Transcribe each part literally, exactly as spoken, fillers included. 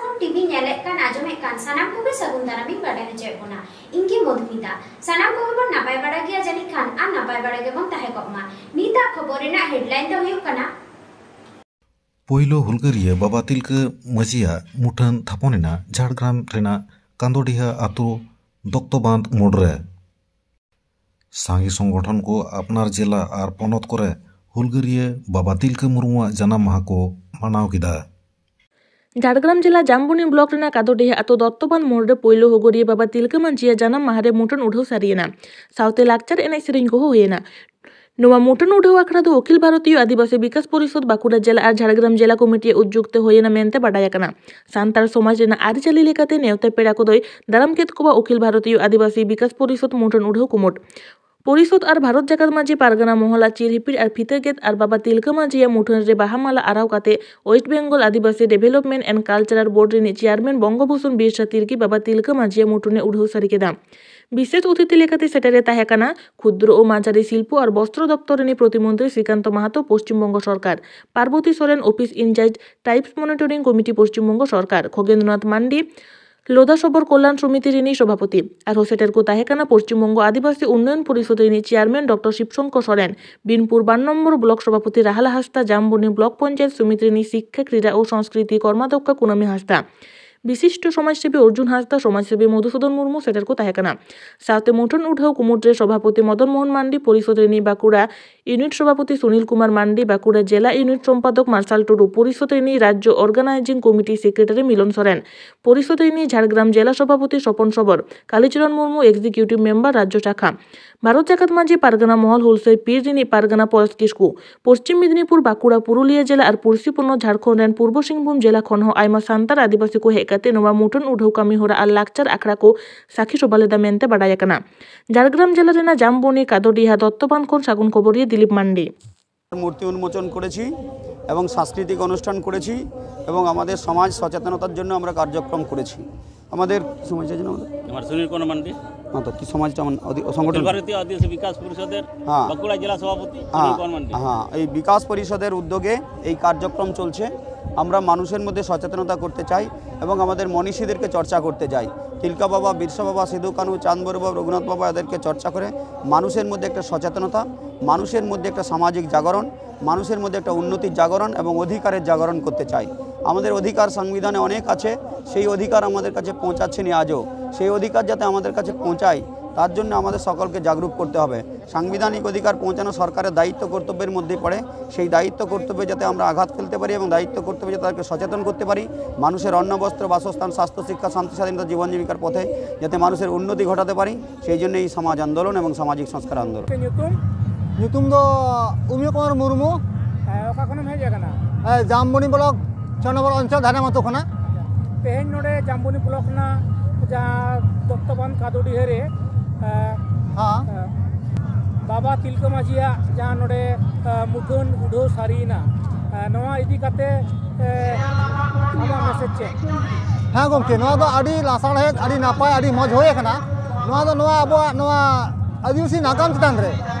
ᱠᱷᱚᱱ ᱴᱤᱵᱷᱤ ᱧᱮᱞᱮᱫ ᱠᱟᱱ, ᱟᱸᱡᱚᱢᱮᱫ ᱠᱟᱱ ᱥᱟᱱᱟᱢ ᱠᱚᱜᱮ ᱥᱟᱹᱜᱩᱱ ᱫᱟᱨᱟᱢᱤᱧ ᱵᱟᱰᱟᱭ ᱦᱚᱪᱚᱭᱮᱫ ᱵᱚᱱᱟ᱾ ᱤᱧ ᱜᱮ ᱢᱚᱫᱷᱩᱢᱤᱛᱟ᱾ ᱥᱟᱱᱟᱢ ᱠᱚᱜᱮ ᱵᱚᱱ ᱱᱟᱯᱟᱭ ᱵᱟᱲᱟ ᱜᱮᱭᱟ ᱡᱟᱹᱱᱤᱡ ᱠᱷᱟᱱ, ᱟᱨ ᱱᱟᱯᱟᱭ ᱵᱟᱲᱟ ᱜᱮᱵᱚᱱ ᱛᱟᱦᱮᱸ ᱠᱚᱜ ᱢᱟ᱾ ᱱᱤᱛᱟᱜ ᱠᱷᱚᱵᱚᱨ ᱨᱮᱱᱟᱜ ᱦᱮᱰᱞᱟᱭᱤᱱ ᱫᱚ ᱦᱩᱭᱩᱜ ᱠᱟᱱᱟ, ᱯᱳᱭᱞᱳ ᱦᱩᱞᱜᱟᱹᱨᱤᱭᱟᱹ ᱵᱟᱵᱟ ᱛᱤᱞᱠᱟᱹ ᱢᱟᱹᱡᱷᱤᱭᱟᱜ ᱢᱩᱴᱷᱟᱹᱱ ᱛᱷᱟᱯᱚᱱ ᱮᱱᱟ ᱡᱷᱟᱲᱜᱨᱟᱢ ᱨᱮᱱᱟᱜ ᱠᱟᱸᱫᱚᱰᱤᱦᱟ ᱟᱛᱳ ᱫᱚᱛᱛᱚᱵᱟᱸᱫᱷ ᱢᱳᱲ ᱨᱮ᱾ ᱥᱟᱸᱜᱮ ᱥᱚᱝᱜᱚᱴᱷᱚᱱ ᱠᱚ ᱟᱯᱱᱟᱨ ᱡᱮᱞᱟ ᱟᱨ ᱯᱚᱱᱚᱛ ᱠᱚᱨᱮ ᱦᱩᱞᱜᱟᱹᱨᱤᱭᱟᱹ ᱵᱟᱵᱟ ᱛᱤᱞᱠᱟᱹ ᱢᱩᱨᱢᱩᱣᱟᱜ ᱡᱟᱱᱟᱢ ᱢᱟᱦᱟ ᱠᱚ ᱢᱟᱱᱟᱣ ᱠᱮᱫᱟ᱾ ᱡᱷᱟᱲᱜᱨᱟᱢ ᱡᱮᱞᱟ ᱡᱟᱢᱵᱚᱱᱤ ᱵᱞᱚᱠ ᱨᱮᱱᱟᱜ ᱠᱟᱫᱚᱰᱤᱦᱟ ᱟᱛᱳ ᱫᱚᱛᱛᱚᱵᱟᱸᱫᱷ ᱢᱳᱲ ᱨᱮ ᱯᱳᱭᱞᱳ ᱦᱩᱞᱜᱟᱹᱨᱤᱭᱟᱹ ᱵᱟᱵᱟ ᱛᱤᱞᱠᱟᱹ ᱢᱟᱹᱡᱷᱤᱭᱟᱜ ᱡᱟᱱᱟᱢ ᱢᱟᱦᱟ ᱨᱮ ᱢᱩᱴᱷᱟᱹᱱ ᱩᱰᱷᱟᱹᱣ ᱥᱟᱹᱨᱤᱭᱮᱱᱟ᱾ ᱥᱟᱶᱛᱮ ᱞᱟᱠᱪᱟᱨ ᱮᱱᱮᱡ ᱥᱮᱨᱮᱧ ᱠᱚᱦᱚᱸ ᱦᱩᱭᱮᱱᱟ᱾ ᱱᱚᱣᱟ ᱢᱩᱴᱷᱟᱹᱱ ᱩᱰᱷᱟᱹᱣ ᱟᱠᱷᱲᱟ ᱫᱚ ᱚᱠᱷᱤᱞ ᱵᱷᱟᱨᱚᱛᱤᱭᱚ ᱟᱹᱫᱤᱵᱟᱹᱥᱤ ᱵᱤᱠᱟᱥ ᱯᱚᱨᱤᱥᱚᱫᱽ ᱵᱟᱸᱠᱩᱲᱟ ᱡᱮᱞᱟ ᱟᱨ ᱡᱷᱟᱲᱜᱨᱟᱢ ᱡᱮᱞᱟ ᱠᱚᱢᱤᱴᱤᱭᱟᱜ ᱩᱫᱽᱡᱳᱜᱽ ᱛᱮ ᱦᱩᱭᱮᱱᱟ ᱢᱮᱱᱛᱮ ᱵᱟᱰᱟᱭ ᱟᱠᱟᱱᱟ᱾ ᱥᱟᱱᱛᱟᱲ ᱥᱚᱢᱟᱡᱽ ᱨᱮᱱᱟᱜ ᱟᱹᱨᱤᱪᱟᱹᱞᱤ ᱞᱮᱠᱟᱛᱮ ᱱᱮᱣᱛᱟ ᱯᱮᱲᱟ ᱠᱚᱫᱚᱭ ᱫᱟᱨᱟᱢ ᱠᱮᱫ ᱠᱚᱣᱟ ᱚᱠᱷᱤᱞ ᱵᱷᱟᱨᱚᱛᱤᱭᱚ ᱟᱹᱫᱤᱵᱟᱹᱥᱤ ᱵᱤᱠᱟᱥ ᱯᱚᱨᱤᱥᱚᱫᱽ ᱢᱩᱴᱷᱟᱹᱱ ᱩᱰᱷᱟᱹᱣ ᱠᱩᱢᱩᱴ᱾ ᱯᱚᱨᱤᱥᱚᱫᱽ ᱟᱨ ᱵᱷᱟᱨᱚᱛ ᱡᱟᱠᱟᱛ ᱢᱟᱹᱡᱷᱤ ᱯᱟᱨᱜᱟᱱᱟ ᱢᱚᱦᱚᱞᱟᱜ ᱪᱤᱨ ᱦᱤᱯᱤᱲ ᱟᱨ ᱯᱷᱤᱛᱟᱹ ᱜᱮᱫ ᱟᱨ ᱵᱟᱵᱟ ᱛᱤᱞᱠᱟᱹ ᱢᱟᱹᱡᱷᱤᱭᱟᱜ ᱢᱩᱴᱷᱟᱹᱱ ᱨᱮ ᱵᱟᱦᱟ ᱢᱟᱞᱟ ᱟᱨᱟᱣ ᱠᱟᱛᱮ West Bengal Adivasi development and cultural board ᱨᱤᱱᱤᱡ ᱪᱮᱭᱟᱨᱢᱮᱱ ᱵᱚᱝᱜᱚ ᱵᱷᱩᱥᱚᱱ ᱵᱤᱨᱥᱟ ᱛᱤᱞᱠᱤ ᱵᱟᱵᱟ ᱛᱤᱞᱠᱟᱹ ᱢᱟᱹᱡᱷᱤᱭᱟᱜ ᱢᱩᱴᱷᱟᱹᱱᱮ ᱩᱰᱷᱟᱹᱣ ᱥᱟᱹᱨᱤ ᱠᱮᱫᱟ᱾ ᱵᱤᱥᱮᱥ ᱚᱛᱤᱛᱷᱤ ᱞᱮᱠᱟᱛᱮ ᱥᱮᱴᱮᱨᱮ ᱛᱟᱦᱮᱸ ᱠᱟᱱᱟ ᱠᱷᱩᱫᱨᱚ ᱳ ᱢᱟᱡᱷᱟᱨᱤ ᱥᱤᱞᱯᱚ ᱟᱨ ᱵᱚᱥᱛᱨᱚ ᱫᱚᱯᱛᱚᱨ ᱨᱤᱱᱤᱡ ᱯᱨᱚᱛᱤᱢᱚᱱᱛᱨᱤ ᱥᱨᱤᱠᱟᱱᱛᱚ ᱢᱟᱦᱟᱛᱚ ᱯᱚᱥᱪᱤᱢ ᱵᱚᱝᱜᱚ ᱥᱚᱨᱠᱟᱨ, ᱯᱟᱨᱵᱚᱛᱤ ᱥᱚᱨᱮᱱ ᱚᱯᱷᱤᱥ ᱤᱱᱪᱟᱨᱡᱽ ᱴᱟᱭᱤᱯᱥ ᱢᱚᱱᱤᱴᱚᱨᱤᱝ ᱠᱚᱢᱤᱴᱤ ᱯᱚᱥᱪᱤᱢ ᱵᱚᱝᱜᱚ ᱥᱚᱨᱠᱟᱨ, ᱠᱷᱚᱜᱮᱱᱫᱨᱚᱱᱟᱛᱷ ᱢᱟᱱᱰᱤ ᱞᱳᱫᱟ ᱥᱚᱵᱚᱨ ᱠᱚᱞᱭᱟᱱ ᱥᱚᱢᱤᱛᱤ ᱨᱤᱱᱤᱡ ᱥᱚᱵᱷᱟᱯᱚᱛᱤ᱾ ᱟᱨᱦᱚᱸ ᱥᱮᱴᱮᱨ ᱠᱚ ᱛᱟᱦᱮᱸ ᱠᱟᱱᱟ ᱯᱚᱥᱪᱤᱢ ᱵᱚᱝᱜᱚ ᱟᱹᱫᱤᱵᱟᱹᱥᱤ ᱩᱱᱱᱚᱭᱚᱱ ᱯᱚᱨᱤᱥᱚᱫᱽ ᱨᱤᱱᱤᱡ ᱪᱮᱭᱟᱨᱢᱮᱱ ᱰᱚᱠᱴᱚᱨ ᱥᱤᱵ ᱥᱚᱝᱠᱚᱨ ᱥᱚᱨᱮᱱ, ᱵᱤᱱᱯᱩᱨ ᱵᱟᱨ ᱱᱚᱢᱵᱚᱨ ᱵᱞᱚᱠ ᱥᱚᱵᱷᱟᱯᱚᱛᱤ ᱨᱟᱦᱟᱞᱟ ᱦᱟᱸᱥᱫᱟ, ᱡᱟᱢᱵᱚᱱᱤ ᱵᱞᱚᱠ ᱯᱚᱧᱪᱟᱭᱮᱛ ᱥᱚᱢᱤᱛᱤ ᱨᱤᱱᱤᱡ ᱥᱤᱠᱠᱷᱟ, ᱠᱨᱤᱲᱟ ᱳ ᱥᱚᱝᱥᱠᱨᱤᱛᱤ ᱠᱚᱨᱢᱟᱫᱷᱚᱠᱠᱷᱟ ᱠᱩᱱᱟᱹᱢᱤ ᱦᱟᱸᱥᱫᱟ, ᱵᱤᱥᱤᱥᱴᱚ ᱥᱚᱢᱟᱡᱽᱥᱮᱵᱤ ᱚᱨᱡᱩᱱ ᱦᱟᱸᱥᱫᱟ, ᱥᱚᱢᱟᱡᱽᱥᱮᱵᱤ ᱢᱚᱫᱷᱩᱥᱩᱫᱚᱱ ᱢᱩᱨᱢᱩ ᱥᱮᱴᱮᱨ ᱠᱚ ᱛᱟᱦᱮᱸ ᱠᱟᱱᱟ᱾ ᱥᱟᱶᱛᱮ ᱢᱩᱴᱷᱟᱹᱱ ᱩᱰᱷᱟᱹᱣ ᱠᱩᱢᱩᱴ ᱨᱮ ᱥᱚᱵᱷᱟᱯᱚᱛᱤ ᱢᱚᱫᱚᱱ ᱢᱳᱦᱚᱱ ᱢᱟᱱᱰᱤ, ᱯᱚᱨᱤᱥᱚᱫᱽ ᱨᱤᱱᱤᱡ ᱵᱟᱸᱠᱩᱲᱟ ᱤᱭᱩᱱᱤᱴ ᱥᱚᱵᱷᱟᱯᱚᱛᱤ ᱥᱩᱱᱤᱞ ᱠᱩᱢᱟᱨ ᱢᱟᱱᱰᱤ, ᱵᱟᱸᱠᱩᱲᱟ ᱡᱮᱞᱟ ᱤᱭᱩᱱᱤᱴ ᱥᱚᱢᱯᱟᱫᱚᱠ ᱢᱟᱨᱥᱟᱞ ᱴᱩᱰᱩ, ᱯᱚᱨᱤᱥᱚᱫᱽ ᱨᱤᱱᱤᱡ ᱨᱟᱡᱽᱡᱚ ᱚᱨᱜᱟᱱᱟᱭᱡᱤᱝ ᱠᱚᱢᱤᱴᱤ ᱥᱮᱠᱨᱮᱴᱟᱨᱤ ᱢᱤᱞᱚᱱ ᱥᱚᱨᱮᱱ, ᱯᱚᱨᱤᱥᱚᱫᱽ ᱨᱤᱱᱤᱡ ᱡᱷᱟᱲᱜᱨᱟᱢ ᱡᱮᱞᱟ ᱥᱚᱵᱷᱟᱯᱚᱛᱤ ᱥᱚᱯᱚᱱ ᱥᱚᱵᱚᱨ, ᱠᱟᱞᱤᱪᱚᱨᱚᱱ ᱢᱩᱨᱢᱩ, ᱮᱠᱡᱤᱠᱤᱭᱩᱴᱤᱵᱷ ᱢᱮᱢᱵᱟᱨ ᱨᱟᱡᱽᱡᱚ ᱥᱟᱠᱷᱟ, ᱵᱷᱟᱨᱚᱛ ᱡᱟᱠᱟᱛ ᱢᱟᱹᱡᱷᱤ ᱯᱟᱨᱜᱟᱱᱟ ᱢᱚᱦᱚᱞ ᱦᱩᱞᱥᱟᱹᱭ ᱯᱤᱨ ᱨᱤᱱᱤᱡ ᱯᱟᱨᱜᱟᱱᱟ ᱯᱚᱨᱮᱥ ᱠᱤᱥᱠᱩ, ᱯᱚᱥᱪᱤᱢ ᱢᱮᱫᱽᱱᱤᱯᱩᱨ, ᱵᱟᱸᱠᱩᱲᱟ, ᱯᱩᱨᱩᱞᱤᱭᱟᱹ ᱡᱮᱞᱟ ᱟᱨ ᱯᱩᱲᱥᱤ ᱯᱚᱱᱚᱛ ᱡᱷᱟᱲᱠᱷᱚᱸᱰ ᱨᱮᱱ ᱯᱩᱨᱵᱚ ᱥᱤᱝᱵᱷᱩᱢ ᱡᱮᱞᱟ ᱠᱷᱚᱱ ᱦᱚᱸ ᱟᱭᱢᱟ ᱥᱟᱱᱛᱟᱲ ᱟᱹᱫᱤᱵᱟᱹᱥᱤ ᱠᱚ ᱦᱮᱡ ᱠᱟᱛᱮ ᱱᱚᱣᱟ ᱢᱩᱴᱷᱟᱹᱱ ᱩᱰᱷᱟᱹᱣ ᱠᱟᱹᱢᱤ ᱦᱚᱨᱟ ᱟᱨ ᱞᱟᱠᱪᱟᱨ ᱟᱠᱷᱲᱟ ᱠᱚ ᱥᱟᱹᱠᱷᱤ ᱥᱚᱵᱷᱟ ᱞᱮᱫᱟ ᱢᱮᱱᱛᱮ ᱵᱟᱰᱟᱭ ᱟᱠᱟᱱᱟ᱾ ᱡᱷᱟᱲᱜᱨᱟᱢ ᱡᱮᱞᱟ ᱨᱮᱱᱟᱜ ᱡᱟᱢᱵᱚᱱᱤ ᱠᱟᱫᱚᱰᱤᱦᱟ ᱫᱚᱛᱛᱚᱵᱟᱸᱫᱷ ᱠᱷᱚᱱ ᱥᱟᱹᱜᱩᱱ ᱠᱷᱚᱵᱚᱨᱤᱭᱟᱹ ᱫᱤᱞᱤᱯ ᱢᱟᱱᱰᱤ᱾ মূর্তি উন্মোচন করেছি এবং সাংস্কৃতিক অনুষ্ঠান করেছি এবং আমাদের সমাজ সচেতনতার জন্য আমরা কার্যক্রম করেছি। আমাদের সমাজের জন্য আমাদের আমার সুনীল কুমার মান্ডি। হ্যাঁ, তো কি সমাজটা আমার অধি- সংগঠন? অখিল ভারতীয় আদিবাসী বিকাশ পরিষদের হ্যাঁ। বাঁকুড়া জেলা সভাপতি হ্যাঁ, সুনীল কুমার মান্ডি। হ্যাঁ, এই বিকাশ পরিষদের উদ্যোগে এই কার্যক্রম চলছে। আমরা মানুষের মধ্যে সচেতনতা করতে চাই এবং আমাদের মনীষীদেরকে চর্চা করতে চাই। তিলকা বাবা, বিরসা বাবা, সিধু কানু, চাঁদ বড় বাবা, রঘুনাথ বাবা, এদেরকে চর্চা করে মানুষের মধ্যে একটা সচেতনতা, মানুষের মধ্যে একটা সামাজিক জাগরণ, মানুষের মধ্যে একটা উন্নতির জাগরণ এবং অধিকারের জাগরণ করতে চাই। আমাদের অধিকার সংবিধানে অনেক আছে, সেই অধিকার আমাদের কাছে পৌঁছাচ্ছে না আজও। সেই অধিকার যাতে আমাদের কাছে পৌঁছায়, তার জন্য আমাদের সকলকে জাগরুক করতে হবে। সাংবিধানিক অধিকার পৌঁছানো সরকারের দায়িত্ব কর্তব্যের মধ্যে পড়ে। সেই দায়িত্ব কর্তব্যে যাতে আমরা আঘাত ফেলতে পারি এবং দায়িত্ব কর্তব্যে যাতে তাদেরকে সচেতন করতে পারি, মানুষের অন্ন, বস্ত্র, বাসস্থান, স্বাস্থ্য, শিক্ষা, শান্তি, স্বাধীনতা, জীবন জীবিকার পথে যাতে মানুষের উন্নতি ঘটাতে পারি, সেই জন্যই এই সমাজ আন্দোলন এবং সামাজিক সংস্কার আন্দোলন। ᱪᱮᱫ ᱧᱩᱛᱩᱢ? ᱧᱩᱛᱩᱢ ᱫᱚ ᱩᱢᱤᱭᱟ ᱠᱩᱢᱟᱨ ᱢᱩᱨᱢᱩ᱾ ᱦᱮᱸ, ᱚᱠᱟ ᱠᱷᱚᱱᱮᱢ ᱦᱮᱡ ᱟᱠᱟᱱᱟ? ᱦᱮᱸ, ᱡᱟᱢᱵᱚᱱᱤ ᱵᱞᱚᱠ, ᱪᱷᱚ ᱱᱚᱢᱵᱚᱨ ᱚᱧᱪᱚᱞ, ᱫᱷᱟᱱᱮᱢᱟᱛᱳ ᱠᱷᱚᱱᱟᱜ᱾ ᱛᱮᱦᱮᱧ ᱱᱚᱰᱮ ᱡᱟᱢᱵᱚᱱᱤ ᱵᱞᱚᱠ ᱨᱮᱱᱟᱜ ᱡᱟᱦᱟᱸ ᱫᱚᱛᱛᱚᱵᱟᱱ ᱠᱟᱫᱩᱰᱤᱦᱟᱹ ᱨᱮ, ᱮ, ᱦᱮᱸ᱾ ᱮ, ᱵᱟᱵᱟ ᱛᱤᱞᱠᱟᱹ ᱢᱟᱹᱡᱷᱤᱭᱟᱜ ᱡᱟᱦᱟᱸ ᱱᱚᱰᱮ, ᱮ, ᱢᱩᱴᱷᱟᱹᱱ ᱩᱰᱷᱟᱹᱣ ᱥᱟᱹᱨᱤᱭᱮᱱᱟ, ᱮ, ᱱᱚᱣᱟ ᱤᱫᱤ ᱠᱟᱛᱮ, ᱮ, ᱟᱢᱟᱜ ᱢᱮᱥᱮᱡᱽ ᱪᱮᱫ? ᱦᱮᱸ ᱜᱚᱢᱠᱮ, ᱱᱚᱣᱟ ᱫᱚ ᱟᱹᱰᱤ ᱞᱟᱥᱟᱲᱦᱮᱫ, ᱟᱹᱰᱤ ᱱᱟᱯᱟᱭ, ᱟᱹᱰᱤ ᱢᱚᱡᱽ ᱦᱩᱭ ᱟᱠᱟᱱᱟ᱾ ᱱᱚᱣᱟ ᱫᱚ ᱱᱚᱣᱟ ᱟᱵᱚᱣᱟᱜ ᱱᱚᱣᱟ ᱟᱹᱫᱤᱵᱟᱹᱥᱤ ᱱᱟᱜᱟᱢ ᱪᱮᱛᱟᱱ ᱨᱮ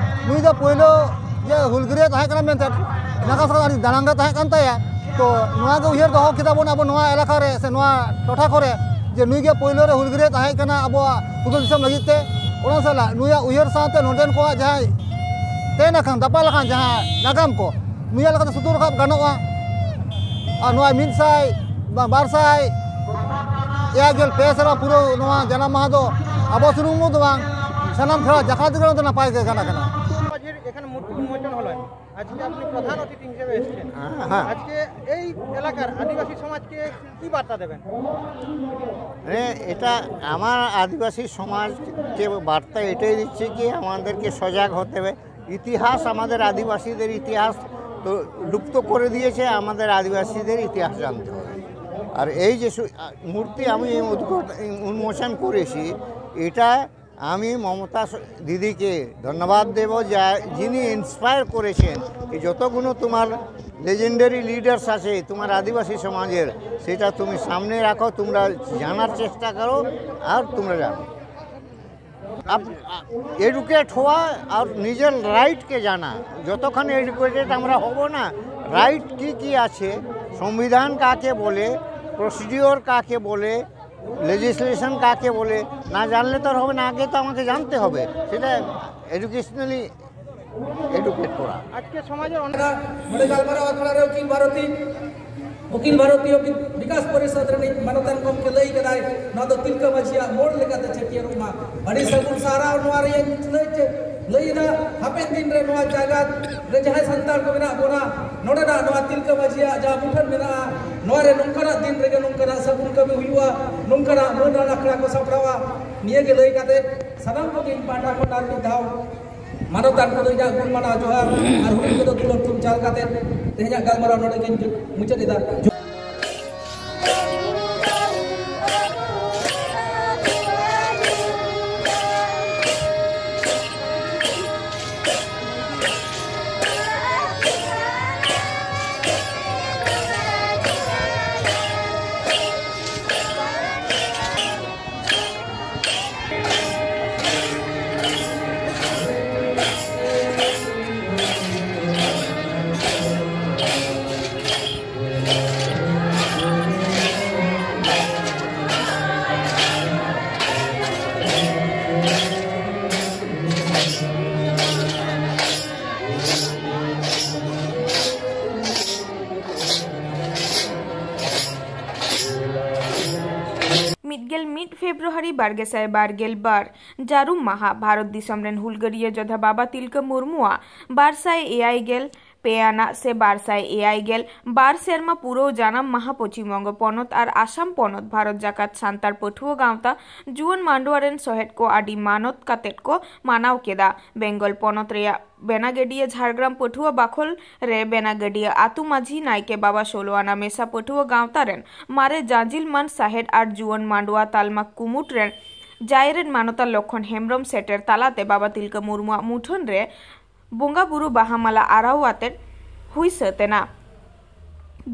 ᱱᱩᱭ ᱫᱚ ᱯᱳᱭᱞᱳ ᱡᱮ ᱦᱩᱞᱜᱟᱹᱨᱤᱭᱟᱹ ᱛᱟᱦᱮᱸ ᱠᱟᱱᱟ ᱢᱮᱱᱛᱮ ᱱᱟᱜᱟᱢ ᱥᱟᱞᱟᱜ ᱟᱹᱰᱤ ᱫᱟᱱᱟᱝ ᱜᱮ ᱛᱟᱦᱮᱸ ᱠᱟᱱ ᱛᱟᱭᱟ᱾ ᱛᱚ ᱱᱚᱣᱟ ᱜᱮ ᱩᱭᱦᱟᱹᱨ ᱫᱚᱦᱚ ᱠᱮᱫᱟ ᱵᱚᱱ ᱟᱵᱚ ᱱᱚᱣᱟ ᱮᱞᱟᱠᱟ ᱨᱮ ᱥᱮ ᱱᱚᱣᱟ ᱴᱚᱴᱷᱟ ᱠᱚᱨᱮ ᱡᱮ ᱱᱩᱭ ᱜᱮ ᱯᱳᱭᱞᱳ ᱨᱮ ᱦᱩᱞᱜᱟᱹᱨᱤᱭᱟᱹ ᱛᱟᱦᱮᱸ ᱠᱟᱱᱟ ᱟᱵᱚᱣᱟᱜ ᱯᱷᱩᱨᱜᱟᱹᱞ ᱫᱤᱥᱚᱢ ᱞᱟᱹᱜᱤᱫ ᱛᱮ᱾ ᱚᱱᱟ ᱥᱟᱞᱟᱜ ᱱᱩᱭᱟᱜ ᱩᱭᱦᱟᱹᱨ ᱥᱟᱶᱛᱮ ᱱᱚᱰᱮᱱ ᱠᱚᱣᱟᱜ ᱡᱟᱦᱟᱸᱭ ᱛᱮᱱ ᱟᱠᱟᱱ, ᱫᱟᱯᱟᱞ ᱟᱠᱟᱱ ᱡᱟᱦᱟᱸ ᱱᱟᱜᱟᱢ ᱠᱚ, ᱱᱩᱭᱟᱜ ᱞᱮᱠᱟᱛᱮ ᱥᱩᱫᱩᱨ ᱨᱟᱠᱟᱵ ᱜᱟᱱᱚᱜᱼᱟ᱾ ᱟᱨ ᱱᱚᱣᱟ ᱢᱤᱫ ᱥᱟᱭ ᱵᱟ ᱵᱟᱨ ᱥᱟᱭ ᱮᱭᱟᱭ ᱜᱮᱞ ᱯᱮ ᱥᱮᱨᱢᱟ ᱯᱩᱨᱟᱹᱣ ᱱᱚᱣᱟ ᱡᱟᱱᱟᱢ ᱢᱟᱦᱟ ᱫᱚ ᱟᱵᱚ ᱥᱩᱢᱩᱝ ᱫᱚ ᱵᱟᱝ, ᱥᱟᱱᱟᱢ ᱠᱷᱮᱨᱣᱟᱲ ᱡᱟᱠᱟᱛ ᱜᱮ ᱱᱚᱣᱟ ᱫᱚ ᱱᱟᱯᱟᱭ ᱜᱮ ᱠᱟᱱᱟ ᱠᱟᱱᱟ᱾ এখানে মূর্তি উন্মোচন হলো, আজকে আপনি প্রধান অতিথি হিসেবে এসেছেন। হ্যাঁ। আজকে এই এলাকার আদিবাসী সমাজকে কি বার্তা দেবেন? মানে, এটা আমার আদিবাসী সমাজকে বার্তা এটাই দিচ্ছে কি আমাদেরকে সজাগ হতে হবে। ইতিহাস, আমাদের আদিবাসীদের ইতিহাস তো লুপ্ত করে দিয়েছে, আমাদের আদিবাসীদের ইতিহাস জানতে হবে। আর এই যে সু- আ, মূর্তি আমি উদ্ঘাট- উন্মোচন করেছি, এটা আমি মমতা স- দিদিকে ধন্যবাদ দেব, যা যিনি ইন্সপায়ার করেছেন যে যতগুলো তোমার লেজেন্ডারি লিডার্স আছে তোমার আদিবাসী সমাজের, সেটা তুমি সামনে রাখো, তোমরা জানার চেষ্টা করো আর তোমরা জানো। আপ- এডুকেট হওয়া আর নিজের রাইটকে জানা, যতক্ষণ এডুকেটেড আমরা হব না, রাইট কি কি আছে, সংবিধান কাকে বলে, প্রসিডিওর কাকে বলে, লেজিসলেশন কাকে বলে, না জানলে তো আর হবে না, আগে তো আমাকে জানতে হবে, সেটা এডুকেশনালি এডুকেট করা। আজকে সমাজের অনেক ᱱᱚᱰᱮ ᱜᱟᱞᱢᱟᱨᱟᱣ ᱟᱠᱷᱲᱟ ᱨᱮ ᱚᱠᱷᱤᱞ ᱵᱷᱟᱨᱚᱛᱤ, ᱚᱠᱷᱤᱞ ᱵᱷᱟᱨᱚᱛᱤᱭᱚ ᱵᱤ-, ᱵᱤᱠᱟᱥ ᱯᱚᱨᱤᱥᱚᱫᱽ ᱨᱤᱱᱤᱡ ᱢᱟᱱᱚᱛᱟᱱ ᱜᱚᱢᱠᱮ ᱞᱟᱹᱭ ᱠᱮᱫᱟᱭ, ᱱᱚᱣᱟ ᱫᱚ ᱛᱤᱞᱠᱟᱹ ᱢᱟᱹᱡᱷᱤᱭᱟᱜ ᱢᱳᱲ ᱞᱮᱠᱟᱛᱮ ᱪᱷᱟᱹᱴᱭᱟᱹᱨᱚᱜ ᱢᱟ᱾ ᱟᱹᱰᱤ ᱥᱟᱹᱜᱩᱱ ᱥᱟᱨᱦᱟᱣ ᱱᱚᱣᱟ ᱨᱮᱭᱟᱜ ᱞᱟᱹᱭ ᱪᱮ-, ᱞᱟᱹᱭ ᱮᱫᱟ, ᱦᱟᱯᱮᱱ ᱫᱤᱱ ᱨᱮ ᱱᱚᱣᱟ ᱡᱟᱭᱜᱟ ᱨᱮ ᱡᱟᱦᱟᱸᱭ ᱥᱟᱱᱛᱟᱲ ᱠᱚ ᱢᱮᱱᱟᱜ ᱵᱚᱱᱟ, ᱱᱚᱰᱮᱱᱟᱜ ᱱᱚᱣᱟ ᱛᱤᱞᱠᱟᱹ ᱢᱟᱹᱡᱷᱤᱭᱟᱜ ᱡᱟᱦᱟᱸ ᱢᱩᱴᱷᱟᱹᱱ ᱢᱮᱱᱟᱜᱼᱟ, ᱱᱚᱣᱟ ᱨᱮ ᱱᱚᱝᱠᱟᱱᱟᱜ ᱫᱤᱱ ᱨᱮᱜᱮ ᱱᱚᱝᱠᱟᱱᱟᱜ ᱥᱟᱹᱜᱩᱱ ᱠᱟᱹᱢᱤ ᱦᱩᱭᱩᱜᱼᱟ, ᱱᱚᱝᱠᱟᱱᱟᱜ ᱢᱟᱹᱱ ᱟᱱ ᱟᱠᱷᱲᱟ ᱠᱚ ᱥᱟᱯᱲᱟᱣᱟ᱾ ᱱᱤᱭᱟᱹ ᱜᱮ ᱞᱟᱹᱭ ᱠᱟᱛᱮ ᱥᱟᱱᱟᱢ ᱠᱚᱜᱮ ᱤᱧ ᱯᱟᱦᱴᱟ ᱠᱷᱚᱱ ᱟᱨ ᱢᱤᱫ ᱫᱷᱟᱣ ᱢᱟᱱᱚᱛᱟᱱ ᱠᱚᱫᱚ ᱤᱧᱟᱹᱜ ᱜᱩᱱ ᱢᱟᱱᱟᱣ ᱡᱚᱦᱟᱨ ᱟᱨ ᱦᱩᱰᱤᱧ ᱠᱚᱫᱚ ᱫᱩᱞᱟᱹᱲ ᱛᱷᱩᱢ ᱪᱟᱞ ᱠᱟᱛᱮ ᱛᱮᱦᱮᱧᱟᱜ ᱜᱟᱞᱢᱟᱨᱟᱣ ᱱᱚᱰᱮ ᱜᱤᱧ ᱢᱩᱪᱟᱹᱫ ᱮᱫᱟ᱾ ᱢᱤᱫ ᱜᱮᱞ ᱢᱤᱫ ᱯᱷᱮᱵᱨᱩᱣᱟᱨᱤ ᱵᱟᱨ ᱜᱮᱥᱟᱭ ᱵᱟᱨ ᱜᱮᱞ ᱵᱟᱨ, ᱡᱟᱹᱨᱩᱢ ᱢᱟᱦᱟ, ᱵᱷᱟᱨᱚᱛ ᱫᱤᱥᱚᱢ ᱨᱮᱱ ᱦᱩᱞᱜᱟᱹᱨᱤᱭᱟᱹ ᱡᱚᱫᱷᱟ ᱵᱟᱵᱟ ᱛᱤᱞᱠᱟᱹ ᱢᱩᱨᱢᱩᱣᱟᱜ ᱵᱟᱨ ᱥᱟᱭ ᱮᱭᱟᱭ ᱜᱮᱞ ᱯᱮ ᱟᱱᱟᱜ ᱥᱮ ᱵᱟᱨ ᱥᱟᱭ ᱮᱭᱟᱭ ᱜᱮᱞ ᱵᱟᱨ ᱥᱮᱨᱢᱟ ᱯᱩᱨᱟᱹᱣ ᱡᱟᱱᱟᱢ ᱢᱟᱦᱟ ᱯᱚᱪᱷᱤᱢ ᱵᱚᱝᱜᱚ ᱯᱚᱱᱚᱛ ᱟᱨ ᱟᱥᱟᱢ ᱯᱚᱱᱚᱛ ᱵᱷᱟᱨᱚᱛ ᱡᱟᱠᱟᱛ ᱥᱟᱱᱛᱟᱲ ᱯᱟᱹᱴᱷᱩᱣᱟᱹ ᱜᱟᱶᱛᱟ ᱡᱩᱣᱟᱹᱱ ᱢᱟᱱᱰᱣᱟ ᱨᱮᱱ ᱥᱚᱦᱮᱫ ᱠᱚ ᱟᱹᱰᱤ ᱢᱟᱱᱚᱛ ᱠᱟᱛᱮᱫ ᱠᱚ ᱢᱟᱱᱟᱣ ᱠᱮᱫᱟ᱾ ᱵᱮᱝᱜᱚᱞ ᱯᱚᱱᱚᱛ ᱨᱮᱭᱟᱜ ᱵᱮᱱᱟᱜᱟᱹᱰᱤᱭᱟᱹ ᱡᱷᱟᱲᱜᱨᱟᱢ ᱯᱟᱹᱴᱷᱩᱣᱟᱹ ᱵᱟᱠᱷᱳᱞ ᱨᱮ ᱵᱮᱱᱟᱜᱟᱹᱰᱤᱭᱟᱹ ᱟᱹᱛᱩ ᱢᱟᱹᱡᱷᱤ, ᱱᱟᱭᱠᱮ ᱵᱟᱵᱟ, ᱥᱳᱞᱳ ᱟᱱᱟ ᱢᱮᱥᱟ ᱯᱟᱹᱴᱷᱩᱣᱟᱹ ᱜᱟᱶᱛᱟ ᱨᱮᱱ ᱢᱟᱨᱮ ᱡᱟᱸᱡᱤᱞ ᱢᱟᱱ ᱥᱟᱦᱮᱫ ᱟᱨ ᱡᱩᱣᱟᱹᱱ ᱢᱟᱱᱰᱣᱟ ᱛᱟᱞᱢᱟ ᱠᱩᱢᱩᱴ ᱨᱮᱱ ᱡᱟᱭᱨᱮᱰ ᱢᱟᱱᱚᱛᱟᱱ ᱞᱚᱠᱷᱚᱱ ᱦᱮᱢᱵᱽᱨᱚᱢ ᱥᱮᱴᱮᱨ ᱛᱟᱞᱟᱛᱮ ᱵᱟᱵᱟ ᱛᱤᱞᱠᱟᱹ ᱢᱩᱨᱢᱩᱣᱟᱜ ᱢᱩᱴᱷᱟᱹᱱ ᱨᱮ ᱵᱚᱸᱜᱟ ᱵᱩᱨᱩ ᱵᱟᱦᱟ ᱢᱟᱞᱟ ᱟᱨᱟᱣ ᱟᱛᱮᱫ ᱦᱩᱭ ᱥᱟᱹᱛ ᱮᱱᱟ᱾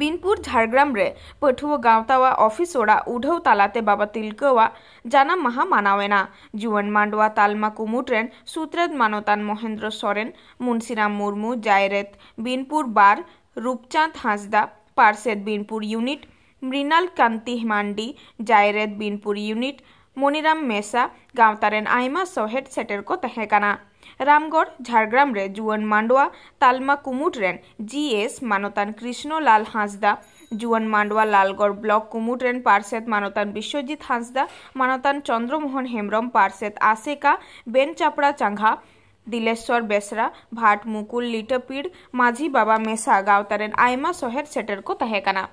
ᱵᱤᱱᱯᱩᱨ ᱡᱷᱟᱲᱜᱨᱟᱢ ᱨᱮ ᱯᱟᱹᱴᱷᱩᱣᱟᱹ ᱜᱟᱶᱛᱟᱣᱟᱜ ᱚᱯᱷᱤᱥ ᱚᱲᱟᱜ ᱩᱰᱷᱟᱹᱣ ᱛᱟᱞᱟᱛᱮ ᱵᱟᱵᱟ ᱛᱤᱞᱠᱟᱹᱣᱟᱜ ᱡᱟᱱᱟᱢ ᱢᱟᱦᱟ ᱢᱟᱱᱟᱣ ᱮᱱᱟ᱾ ᱡᱩᱣᱟᱹᱱ ᱢᱟᱱᱰᱣᱟ ᱛᱟᱞᱢᱟ ᱠᱩᱢᱩᱴ ᱨᱮᱱ ᱥᱩᱛᱨᱮᱛ ᱢᱟᱱᱚᱛᱟᱱ ᱢᱚᱦᱮᱱᱫᱨᱚ ᱥᱚᱨᱮᱱ, ᱢᱩᱱᱥᱤᱨᱟᱢ ᱢᱩᱨᱢᱩ, ᱡᱟᱭᱨᱮᱛ ᱵᱤᱱᱯᱩᱨ ᱵᱟᱨ, ᱨᱩᱯᱪᱟᱸᱫᱽ ᱦᱟᱸᱥᱫᱟ, ᱯᱟᱨᱥᱮᱛ ᱵᱤᱱᱯᱩᱨ ᱤᱭᱩᱱᱤᱴ, ᱢᱨᱤᱱᱟᱞ ᱠᱟᱱᱛᱤ ᱢᱟᱱᱰᱤ, ᱡᱟᱭᱨᱮᱛ ᱵᱤᱱᱯᱩᱨ ᱤᱭᱩᱱᱤᱴ, ᱢᱚᱱᱤᱨᱟᱢ ᱢᱮᱥᱟ, ᱜᱟᱶᱛᱟ ᱨᱮᱱ ᱟᱭᱢᱟ ᱥᱚᱦᱮᱫ ᱥᱮᱴᱮᱨ ᱠᱚ ᱛᱟᱦᱮᱸ ᱠᱟᱱᱟ᱾ ᱨᱟᱢᱜᱚᱲ, ᱡᱷᱟᱲᱜᱨᱟᱢ ᱨᱮ ᱡᱩᱣᱟᱹᱱ ᱢᱟᱱᱰᱣᱟ ᱛᱟᱞᱢᱟ ᱠᱩᱢᱩᱴ ᱨᱮᱱ ᱡᱤ ᱮᱥ ᱢᱟᱱᱚᱛᱟᱱ ᱠᱨᱤᱥᱱᱚ ᱞᱟᱞ ᱦᱟᱸᱥᱫᱟ, ᱡᱩᱣᱟᱹᱱ ᱢᱟᱱᱰᱣᱟ ᱞᱟᱞᱜᱚᱲ ᱵᱞᱚᱠ ᱠᱩᱢᱩᱴ ᱨᱮᱱ ᱯᱟᱨᱥᱮᱛ ᱢᱟᱱᱚᱛᱟᱱ ᱵᱤᱥᱣᱚᱡᱤᱛ ᱦᱟᱸᱥᱫᱟ, ᱢᱟᱱᱚᱛᱟᱱ ᱪᱚᱱᱫᱨᱚ ᱢᱳᱦᱚᱱ ᱦᱮᱢᱵᱨᱚᱢ, ᱯᱟᱨᱥᱮᱛ ᱟᱥᱮᱠᱟ ᱵᱮᱱ ᱪᱟᱯᱲᱟ ᱪᱟᱸᱜᱷᱟ, ᱫᱤᱞᱮᱥᱣᱚᱨ ᱵᱮᱥᱨᱟ, ᱵᱷᱟᱴ ᱢᱩᱠᱩᱞ ᱞᱤᱴᱟᱹᱯᱤᱲ, ᱢᱟᱹᱡᱷᱤ ᱵᱟᱵᱟ ᱢᱮᱥᱟ ᱜᱟᱶᱛᱟ ᱨᱮᱱ ᱟᱭᱢᱟ ᱥᱚᱦᱮᱫ ᱥᱮᱴᱮᱨ ᱠᱚ ᱛᱟᱦᱮᱸ ᱠᱟᱱᱟ᱾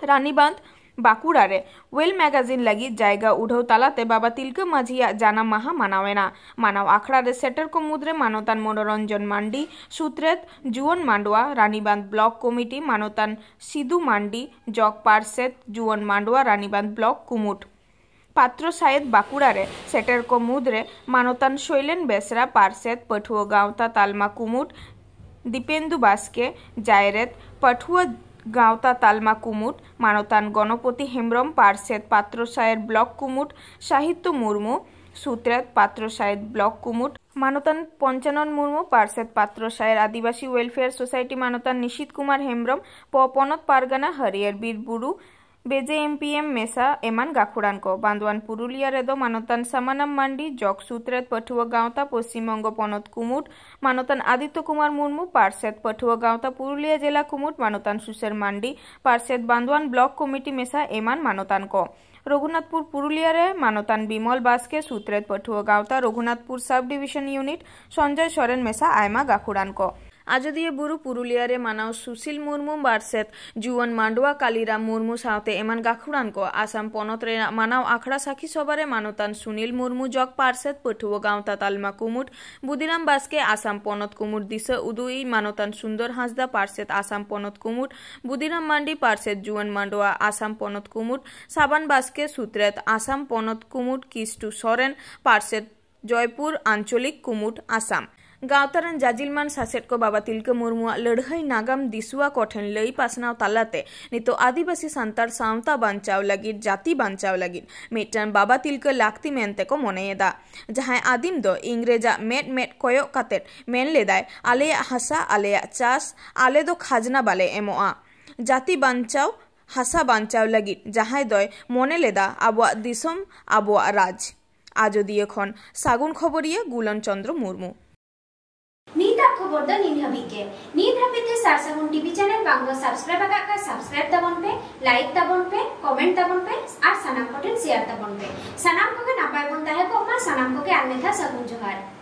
ᱨᱟᱱᱤᱵᱟᱸᱫᱷ, ᱵᱟᱸᱠᱩᱲᱟ ᱨᱮ ᱣᱮᱞ ᱢᱮᱜᱟᱡᱤᱱ ᱞᱟᱹᱜᱤᱫ ᱡᱟᱭᱜᱟ ᱩᱰᱷᱟᱹᱣ ᱛᱟᱞᱟᱛᱮ ᱵᱟᱵᱟ ᱛᱤᱞᱠᱟᱹ ᱢᱟᱹᱡᱷᱤᱭᱟᱜ ᱡᱟᱱᱟᱢ ᱢᱟᱦᱟ ᱢᱟᱱᱟᱣ ᱮᱱᱟ᱾ ᱢᱟᱱᱟᱣ ᱟᱠᱷᱲᱟ ᱨᱮ ᱥᱮᱴᱮᱨ ᱠᱚ ᱢᱩᱫᱽᱨᱮ ᱢᱟᱱᱚᱛᱟᱱ ᱢᱚᱱᱳᱨᱚᱧᱡᱚᱱ ᱢᱟᱱᱰᱤ, ᱥᱩᱛᱨᱮᱛ ᱡᱩᱣᱟᱹᱱ ᱢᱟᱱᱰᱣᱟ ᱨᱟᱱᱤᱵᱟᱸᱫᱷ ᱵᱞᱚᱠ ᱠᱚᱢᱤᱴᱤ, ᱢᱟᱱᱚᱛᱟᱱ ᱥᱤᱫᱩ ᱢᱟᱱᱰᱤ, ᱡᱚᱜᱽ ᱯᱟᱨᱥᱮᱛ ᱡᱩᱣᱟᱹᱱ ᱢᱟᱱᱰᱣᱟ ᱨᱟᱱᱤᱵᱟᱸᱫᱷ ᱵᱞᱚᱠ ᱠᱩᱢᱩᱴ᱾ ᱯᱟᱛᱨᱚ ᱥᱟᱭᱮᱫ ᱵᱟᱸᱠᱩᱲᱟ ᱨᱮ ᱥᱮᱴᱮᱨ ᱠᱚ ᱢᱩᱫᱽᱨᱮ ᱢᱟᱱᱚᱛᱟᱱ ᱥᱚᱭᱞᱮᱱ ᱵᱮᱥᱨᱟ, ᱯᱟᱨᱥᱮᱛ ᱯᱟᱹᱴᱷᱩᱣᱟᱹ ᱜᱟᱶᱛᱟ ᱛᱟᱞᱢᱟ ᱠᱩᱢᱩᱴ, ᱫᱤᱯᱮᱱᱫᱩ ᱵᱟᱥᱠᱮ, ᱡᱟᱭᱨᱮᱛ ᱯᱟᱹᱴᱷᱩᱣᱟᱹ ᱜᱟᱶᱛᱟ ᱛᱟᱞᱢᱟ ᱠᱩᱢᱩᱴ, ᱢᱟᱱᱚᱛᱟᱱ ᱜᱚᱱᱚᱯᱚᱛᱤ ᱦᱮᱢᱵᱨᱚᱢ, ᱯᱟᱨᱥᱮᱛ ᱯᱟᱛᱨᱚ ᱥᱟᱭᱮᱫ ᱵᱞᱚᱠ ᱠᱩᱢᱩᱴ, ᱥᱟᱦᱤᱛᱛᱚ ᱢᱩᱨᱢᱩ, ᱥᱩᱛᱨᱮᱛ ᱯᱟᱛᱨᱚ ᱥᱟᱭᱮᱫ ᱵᱞᱚᱠ ᱠᱩᱢᱩᱴ, ᱢᱟᱱᱚᱛᱟᱱ ᱯᱚᱧᱪᱟᱱᱚᱱ ᱢᱩᱨᱢᱩ, ᱯᱟᱨᱥᱮᱛ ᱯᱟᱛᱨᱚ ᱥᱟᱭᱮᱫ ᱟᱹᱫᱤᱵᱟᱹᱥᱤ ᱣᱮᱞᱯᱷᱮᱭᱟᱨ ᱥᱳᱥᱟᱭᱴᱤ, ᱢᱟᱱᱚᱛᱟᱱ ᱱᱤᱥᱤᱛ ᱠᱩᱢᱟᱨ ᱦᱮᱢᱵᱨᱚᱢ, ᱯᱚ-, ᱯᱚᱱᱚᱛ ᱯᱟᱨᱜᱟᱱᱟ ᱦᱟᱹᱨᱭᱟᱹᱲ ᱵᱤᱨ ᱵᱩᱨᱩ, ᱵᱮᱡᱮ ᱮᱢ ᱯᱤ ᱮᱢ ᱢᱮᱥᱟ ᱮᱢᱟᱱ ᱜᱟᱹᱠᱷᱩᱲᱟᱱ ᱠᱚ᱾ ᱵᱟᱸᱫᱣᱟᱱ ᱯᱩᱨᱩᱞᱤᱭᱟ ᱨᱮᱫᱚ ᱢᱟᱱᱚᱛᱟᱱ ᱥᱟᱢᱟᱱᱟᱢ ᱢᱟᱱᱰᱤ, ᱡᱚᱜᱽ ᱥᱩᱛᱨᱮᱛ ᱯᱟᱹᱴᱷᱩᱣᱟᱹ ᱜᱟᱶᱛᱟ ᱯᱚᱥᱪᱤᱢ ᱵᱚᱝᱜᱚ ᱯᱚᱱᱚᱛ ᱠᱩᱢᱩᱴ, ᱢᱟᱱᱚᱛᱟᱱ ᱟᱫᱤᱛᱛᱚ ᱠᱩᱢᱟᱨ ᱢᱩᱨᱢᱩ, ᱯᱟᱨᱥᱮᱛ ᱯᱟᱹᱴᱷᱩᱣᱟᱹ ᱜᱟᱶᱛᱟ ᱯᱩᱨᱩᱞᱤᱭᱟ ᱡᱮᱞᱟ ᱠᱩᱢᱩᱴ, ᱢᱟᱱᱚᱛᱟᱱ ᱥᱩᱥᱮᱨ ᱢᱟᱱᱰᱤ, ᱯᱟᱨᱥᱮᱛ ᱵᱟᱸᱫᱣᱟᱱ ᱵᱞᱚᱠ ᱠᱚᱢᱤᱴᱤ ᱢᱮᱥᱟ ᱮᱢᱟᱱ ᱢᱟᱱᱚᱛᱟᱱ ᱠᱚ᱾ ᱨᱚᱜᱷᱩᱱᱟᱛᱷᱯᱩᱨ ᱯᱩᱨᱩᱞᱤᱭᱟ ᱨᱮ ᱢᱟᱱᱚᱛᱟᱱ ᱵᱤᱢᱚᱞ ᱵᱟᱥᱠᱮ, ᱥᱩᱛᱨᱮᱛ ᱯᱟᱹᱴᱷᱩᱣᱟᱹ ᱜᱟᱶᱛᱟ ᱨᱚᱜᱷᱩᱱᱟᱛᱷᱯᱩᱨ ᱥᱟᱵ ᱰᱤᱵᱤᱥᱚᱱ ᱤᱭᱩᱱᱤᱴ, ᱥᱚᱧᱡᱚᱭ ᱥᱚᱨᱮᱱ ᱢᱮᱥᱟ ᱟᱭᱢᱟ ᱜᱟᱹᱠᱷᱩᱲᱟᱱ ᱠᱚ᱾ ᱟᱡᱚᱫᱤᱭᱟᱹ ᱵᱩᱨᱩ ᱯᱩᱨᱩᱞᱤᱭᱟ ᱨᱮ ᱢᱟᱱᱟᱣ ᱥᱩᱥᱤᱞ ᱢᱩᱨᱢᱩ, ᱯᱟᱨᱥᱮᱛ ᱡᱩᱣᱟᱹᱱ ᱢᱟᱱᱰᱣᱟ ᱠᱟᱞᱤᱨᱟᱢ ᱢᱩᱨᱢᱩ ᱥᱟᱶᱛᱮ ᱮᱢᱟᱱ ᱜᱟᱹᱠᱷᱩᱲᱟᱱ ᱠᱚ᱾ ᱟᱥᱟᱢ ᱯᱚᱱᱚᱛ ᱨᱮᱱᱟᱜ ᱢᱟᱱᱟᱣ ᱟᱠᱷᱲᱟ ᱥᱟᱹᱠᱷᱤ ᱥᱚᱵᱷᱟ ᱨᱮ ᱢᱟᱱᱚᱛᱟᱱ ᱥᱩᱱᱤᱞ ᱢᱩᱨᱢᱩ, ᱡᱚᱜᱽ ᱯᱟᱨᱥᱮᱛ ᱯᱟᱹᱴᱷᱩᱣᱟᱹ ᱜᱟᱶᱛᱟ ᱛᱟᱞᱢᱟ ᱠᱩᱢᱩᱴ, ᱵᱩᱫᱤᱨᱟᱢ ᱵᱟᱥᱠᱮ, ᱟᱥᱟᱢ ᱯᱚᱱᱚᱛ ᱠᱩᱢᱩᱴ ᱫᱤᱥᱟᱹ ᱩᱫᱩᱜᱤᱡ ᱢᱟᱱᱚᱛᱟᱱ ᱥᱩᱱᱫᱚᱨ ᱦᱟᱸᱥᱫᱟ, ᱯᱟᱨᱥᱮᱛ ᱟᱥᱟᱢ ᱯᱚᱱᱚᱛ ᱠᱩᱢᱩᱴ, ᱵᱩᱫᱤᱨᱟᱢ ᱢᱟᱱᱰᱤ, ᱯᱟᱨᱥᱮᱛ ᱡᱩᱣᱟᱹᱱ ᱢᱟᱱᱰᱣᱟ ᱟᱥᱟᱢ ᱯᱚᱱᱚᱛ ᱠᱩᱢᱩᱴ, ᱥᱟᱵᱟᱱ ᱵᱟᱥᱠᱮ, ᱥᱩᱛᱨᱮᱛ ᱟᱥᱟᱢ ᱯᱚᱱᱚᱛ ᱠᱩᱢᱩᱴ, ᱠᱤᱥᱴᱩ ᱥᱚᱨᱮᱱ, ᱯᱟᱨᱥᱮᱛ ᱡᱚᱭᱯᱩᱨ ᱟᱧᱪᱚᱞᱤᱠ ᱠᱩᱢᱩᱴ ᱟᱥᱟᱢ᱾ ᱜᱟᱶᱛᱟ ᱨᱮᱱ ᱡᱟᱡᱤᱞᱢᱟᱱ ᱥᱟᱥᱮᱛ ᱠᱚ ᱵᱟᱵᱟ ᱛᱤᱞᱠᱟᱹ ᱢᱩᱨᱢᱩᱣᱟᱜ ᱞᱟᱹᱲᱦᱟᱹᱭ ᱱᱟᱜᱟᱢ ᱫᱤᱥᱩᱣᱟ ᱠᱚᱴᱷᱮᱱ ᱞᱟᱹᱭ ᱯᱟᱥᱱᱟᱣ ᱛᱟᱞᱟᱛᱮ ᱱᱤᱛᱚᱜ ᱟᱹᱫᱤᱵᱟᱹᱥᱤ ᱥᱟᱱᱛᱟᱲ ᱥᱟᱶᱛᱟ ᱵᱟᱧᱪᱟᱣ ᱞᱟᱹᱜᱤᱫ, ᱡᱟᱹᱛᱤ ᱵᱟᱧᱪᱟᱣ ᱞᱟᱹᱜᱤᱫ ᱢᱤᱫᱴᱟᱝ ᱵᱟᱵᱟ ᱛᱤᱞᱠᱟᱹ ᱞᱟᱹᱠᱛᱤ ᱢᱮᱱᱛᱮ ᱠᱚ ᱢᱚᱱᱮᱭᱮᱫᱟ᱾ ᱡᱟᱦᱟᱸᱭ ᱟᱹᱫᱤᱢ ᱫᱚ ᱤᱝᱨᱮᱡᱟᱜ ᱢᱮᱫ ᱢᱮᱫ ᱠᱚᱭᱚᱜ ᱠᱟᱛᱮ ᱢᱮᱱ ᱞᱮᱫᱟᱭ, "ᱟᱞᱮᱭᱟᱜ ᱦᱟᱥᱟ, ᱟᱞᱮᱭᱟᱜ ᱪᱟᱥ, ᱟᱞᱮ ᱫᱚ ᱠᱷᱟᱡᱽᱱᱟ ᱵᱟᱞᱮ ᱮᱢᱚᱜᱼᱟ᱾" ᱡᱟᱹᱛᱤ ᱵᱟᱧᱪᱟᱣ, ᱦᱟᱥᱟ ᱵᱟᱧᱪᱟᱣ ᱞᱟᱹᱜᱤᱫ ᱡᱟᱦᱟᱸᱭ ᱫᱚᱭ ᱢᱚᱱᱮ ᱞᱮᱫᱟ ᱟᱵᱚᱣᱟᱜ ᱫᱤᱥᱚᱢ, ᱟᱵᱚᱣᱟᱜ ᱨᱟᱡᱽ᱾ ᱟᱡᱚᱫᱤᱭᱟᱹ ᱠᱷᱚᱱ ᱥᱟᱹᱜᱩᱱ ᱠᱷᱚᱵᱚᱨᱤᱭᱟᱹ ᱜᱩᱞᱚᱱ ᱪᱚᱸᱫᱽᱨᱚ ᱢᱩᱨᱢᱩ᱾ ᱱᱤᱛᱟᱜ ᱠᱷᱚᱵᱚᱨ ᱫᱚ ᱱᱤᱱ ᱦᱟᱹᱵᱤᱡ ᱜᱮ᱾ ᱱᱤᱛ ᱦᱟᱹᱵᱤᱡ ᱛᱮ ᱥᱟᱨ ᱥᱟᱹᱜᱩᱱ ᱴᱤᱵᱷᱤ ᱪᱮᱱᱮᱞ ᱵᱟᱝ ᱵᱚ ᱥᱟᱵᱥᱠᱨᱟᱭᱤᱵ ᱟᱠᱟᱫ ᱠᱷᱟᱱ ᱥᱟᱵᱥᱠᱨᱟᱭᱤᱵ ᱛᱟᱵᱚᱱ ᱯᱮ, ᱞᱟᱭᱤᱠ ᱛᱟᱵᱚᱱ ᱯᱮ, ᱠᱚᱢᱮᱱᱴ ᱛᱟᱵᱚᱱ ᱯᱮ ᱟᱨ ᱥᱟᱱᱟᱢ ᱠᱚᱴᱷᱮᱱ ᱥᱮᱭᱟᱨ ᱛᱟᱵᱚᱱ ᱯᱮ᱾ ᱥᱟᱱᱟᱢ ᱠᱚᱜᱮ ᱱᱟᱯᱟᱭ ᱵᱚᱱ ᱛᱟᱦᱮᱸ ᱠᱚᱜ ᱢᱟ᱾ ᱥᱟᱱᱟᱢ ᱠᱚᱜᱮ ᱟᱨ ᱢᱤᱫ ᱫᱷᱟᱣ ᱥᱟᱹᱜᱩᱱ ᱡᱚᱦᱟᱨ᱾